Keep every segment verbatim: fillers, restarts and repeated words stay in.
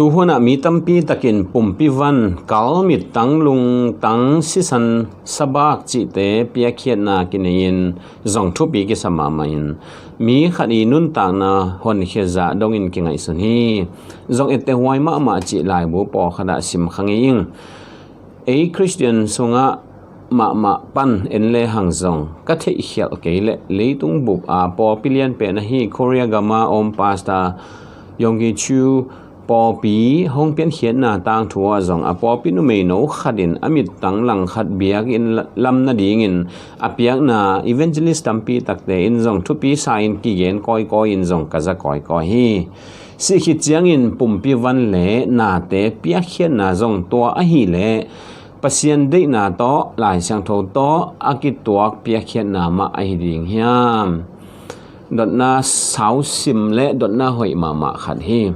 Tuhunah mi tampi takin pumpi van, kal, mittang, lungtang, sisan, sabak cihte piakkhiatna kinei-in zong thupi kisa mahmahin mi khat i nuntakna honkhia zah dongin kingaihsun hi. Zong etteh huai mahmah cih laibu pawlkhatah simkha ngei ing. Ei Khristian sungah mahmah pan en lehang zong ka theihkhialh kei leh leitung bup a pawlpi lianpen ahi Korea gama om Pastor Yonggi Chu pawlpi hong piankhiatna tangthu ah zong a pawlpi numeino khatin a mittang langkhat biakinn lam nadingin a piakna evangelist tampi takte in zong thupi sa-in kigen kawikawi in zong ka za kawikawi hi. Sihkhit ciangin pumpi van le nate piakkhiatna zong tua ahileh Pasian deihna tawh Lai Siangtho tawh a kituak piakkhiatna mah ahi ding hiam? Dotna sausim le dotna hoih mahmah khat hi.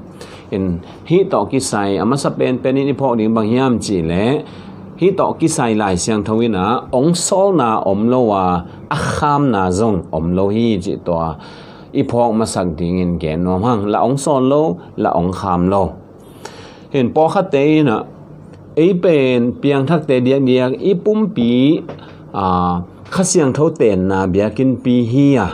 In hih tawh kisai a masa penpen in i phawk ding bang hiam cihleh, hih tawh kisai Lai Siangtho in ah ong sawlna om lo a, a khamna zong om lo hi cih tua i phawk masak dingin gen nuam hang. La ong sawl lo, la ong kham lo. Hin pawlkhatte in ah ei pen piangthakte diakdiak i pumpi a, Kha Siangtho tenna biakinnpi hi a,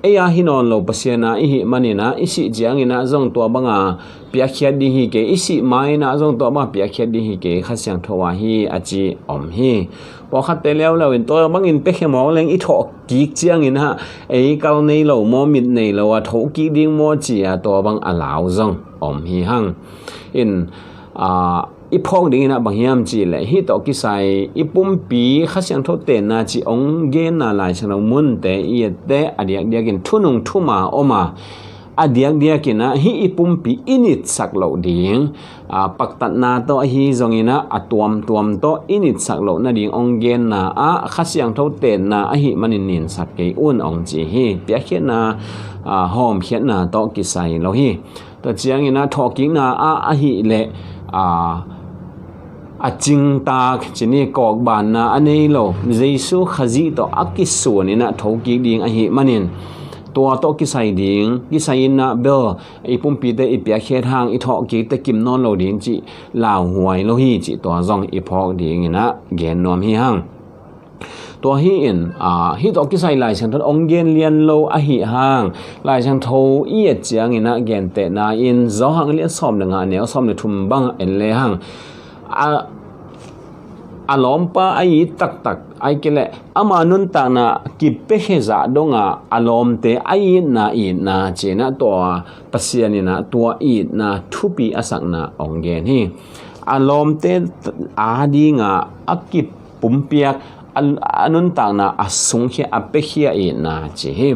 ei a hi nawn lo Pasian a i hih manin ah i sih ciangin ah zong tua banga piakkhiat ding hi kei, i sih ma-in ah zong tua banga piakkhiat ding hi kei, Kha Siangtho a hi a ci om hi. Pawlkhatte leuleu in tua bangin piakhia mawk leng i thawh kik ciangin ah ei kal nei lo maw, mit nei lo a tho kik ding maw ci a tua bang a lau zong om hi hang. In a, i phawk dingin ah bang hiam cihleh hih tawh kisai i pumpi Kha Siangtho tenna cih ong genna Lai Siangtho munte i etteh a diakdiakin thunung thuma om a, a diakdiakin ah hih i pumpi i nitsak loh ding, a, paktatna tawh ahi zongin ah a tuamtuam tawh i nitsak loh nading ong genna ah Kha Siangtho tenna ahih manin ninsak kei un ong ci hi. Piakkhiatna, a, hawmkhiatna tawh kisai lo hi. Tua ciangin ah thawhkikna ah ahileh a, a cingtak cini kawkbanna a nei lo Jesu Khazih tawh a kisuanin ah thokik ding ahih manin tua tawh kisai ding, kisai in ah bel i pumpite i piakkhiat hang i thawhkikte kim nawn lo ding cih lauhuai lo hi cih tua zong i phawk dingin ah gen nuam hi hang. Tua hi-in a, hih tawh kisai Lai Siangtho in ong gen lian lo ahi hang, Lai Siangtho i et ciangin ah gentehna in Johan a lian sawm le nga a neu sawm le thum bang en lehang a, a lawmpa a it taktak ai kei leh ama nuntakna kipiakhia zah donga a lawmte a itna itna ci-in ah tua Pasian in ah tua itna thupi a sakna ong gen hi. A lawmte a dinga a kipumpiak a, a nuntakna a sungkhia a piakhia itna ci hi.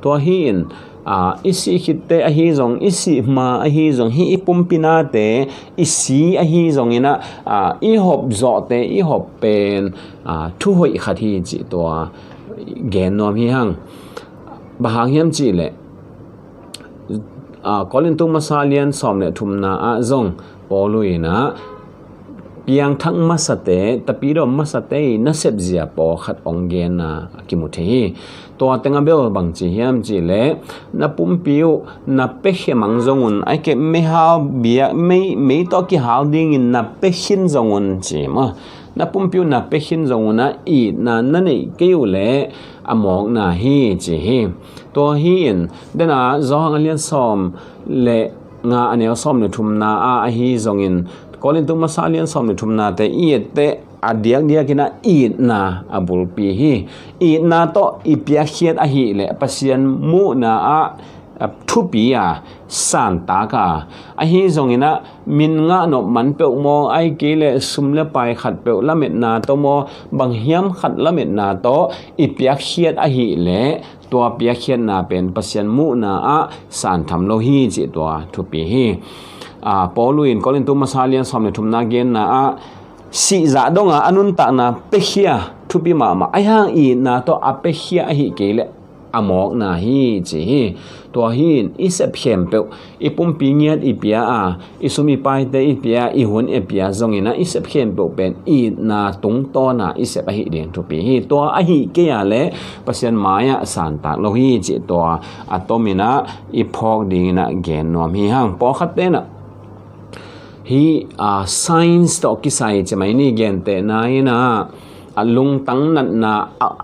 Tua hi-in a, i sih khitte ahi zong, i sih ma ahi zong, hih i pumpi nate i si ahi zongin ah a, i hop zawhte i hop pen a, thu hoih khat hi cih tua gen nuam hi hang. Bang hang hiam cihleh a, Korintu masa lian sawm le thumna ah zong Paulu in ah piangthak masate, tapidaw masate i nasepzia pawlkhat ong genna a kimu thei hi. Tua teng a bel bang ci hiam cihleh na pumpi uh na piakhia mang zong un, ai kei meihal biak, mei, mei tawh kihal dingin na piakhin zong un ci maw. Na pumpi uh na piakhin zong un ah itna na neih kei uh leh a mawkna hi ci hi. Tua hi-in dena Johan a lian sawm le nga a neu sawm le thumna ah ahi zongin Korintu masa a lian sawm le thumnate i etteh a diakdiakin ah itna a bulpi hi. Itna tawh i piakkhiat ahileh Pasian muhna ah a, thupi a, santak a, ahi zongin ah min ngah nop man peuh maw, ai kei leh sum le pai khat peuh lametna tawh maw, bang hiam khat lametna tawh i piakkhiat ahileh tua piakkhiatna pen Pasian muhna ah santham lo hi cih tua thupi hi. A, Paulu in Korintu masa lian sawm le thumna genna ah sihzah donga a nuntakna piakhia thupi mahmah, ahi hang itna tawh a piakhia ahi kei leh a mawkna hi ci hi. Tua hi-in i sep khempeuh, i pumpi ngiat i pia a, i sum i paite i pia, i hun i pia zongin ah i sep khempeuh pen itna tungtawna i sep ahi ding thupi hi. Tua ahi kei a leh Pasian mai-ah santak lo hi cih tua a tomin ah i phawk dingin ah gen nuam hi hang. Pawlkhatte in ah Hih a science tawh kisai cimai ni gentehna in ah a lungtang natna a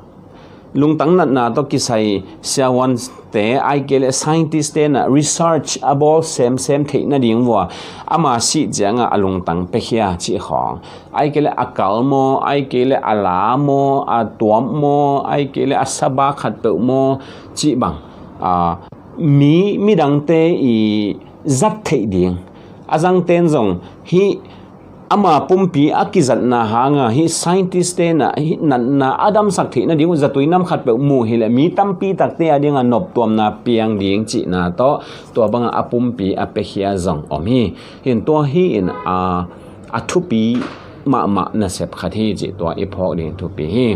lungtang natna tawh kisai siavuante ai kei le scientist te na research a bawl semsem theih nading vua ama sih ciangah a lungtang pekhia cih khawng ai kei le a kal maw ai kei le a la maw a tuam maw ai kei le a saba khat peuh maw cih bang mi midangte i zat theih ding a zangten zong hih ama pumpi a kizatna hanga hih scientist te na hih natna a damsak theih nading uh zatui nam khat peuh mu hileh mi tampi takte a dinga noptuamna piang ding cihna tawh tua banga a pumpi a pekhia zong om hi. Hin tua hi in a a thupi mahmah nasep khat hi cih tua i phawk ding thupi hi.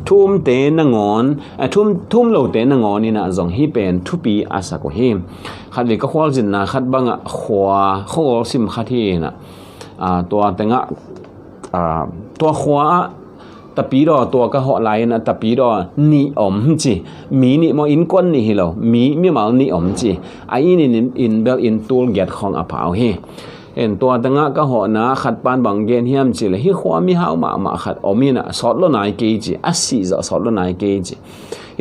Thu umte nangawn a thum thum lote nangawn inah zong hi pen thupi a sak uh hi. Khat vei ka khualzinna khat bangah khua khuagol sim khat hi inah a tua tengah a tua khua ah tapidaw tua ka hawh lai inah tapidaw nih om ci mi nih maw innkuan nih hi lo mi mimal nih om ci a inn in bel inn tul giat khawng a pau hi. En tua tengah ka hawhna khat pan bang gen hiam ci le hi khua mihau mahmah khat om inah sawt lo nai kei ci a sih zawh sawt lo nai kei ci.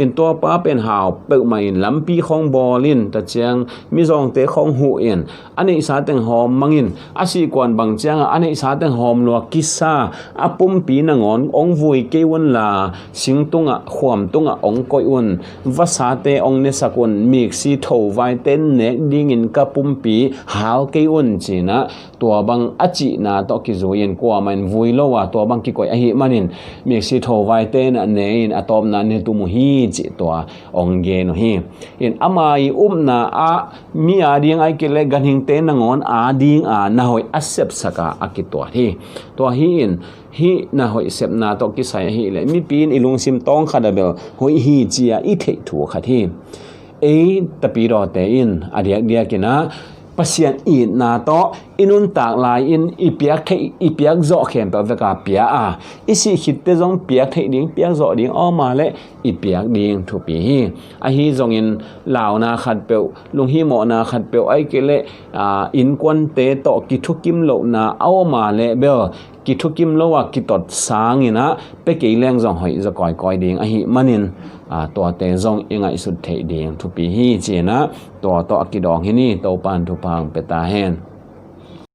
In tua pa pen hau peuhmah in lampi khawng bawl in ta ciang mizawngte khawng huh in a neihsa teng hawm mangin a sihkuan bang ciangah a neihsa teng hawm lua kisa a pumpi nangawn ong vui kei unla sing tungah khuam tungah ong koih un vasate ong nesak un miksi thovaite nek dingin ka pumpi hal kei un cinah tua bang a cihna tawh kizui in kuamah in vui lo a tua bang kikoih ahi manin miksi thovaite na ne in a tawpna ne tum uh hi cih tua ong gen uh hi. In ama i upna ah mi a ding ai kei le ganhingte nangawn a ding a na hoih a sepsak a a kituat hi. Tua hi in hih na hoih sepna tawh kisai ahi le mipi in i lungsim tawng khat a bel hoih hi cia i theih thu khat hi. Ei tapidawte in a diakdiak inah Pasian itna tawh i nuntak lai-in i piak theih i piak zawh khempeuh veka pia a i sih khitte zong piak theih ding piak zawh ding awma le i piak ding thupi hi. Ahi zongin launa khat peuh lunghimawhna khat peuh ai kei le innkuante tawh kithukim lohna a awma le bel kithukim lo a kitot sanginah pe kei leng zong hoih zaw kawikawi ding ahi manin tuate zong i ngaihsut theih ding thupi hi cinah tua tawh a kidawng hi ni. Topan thupha ang pe ta hen.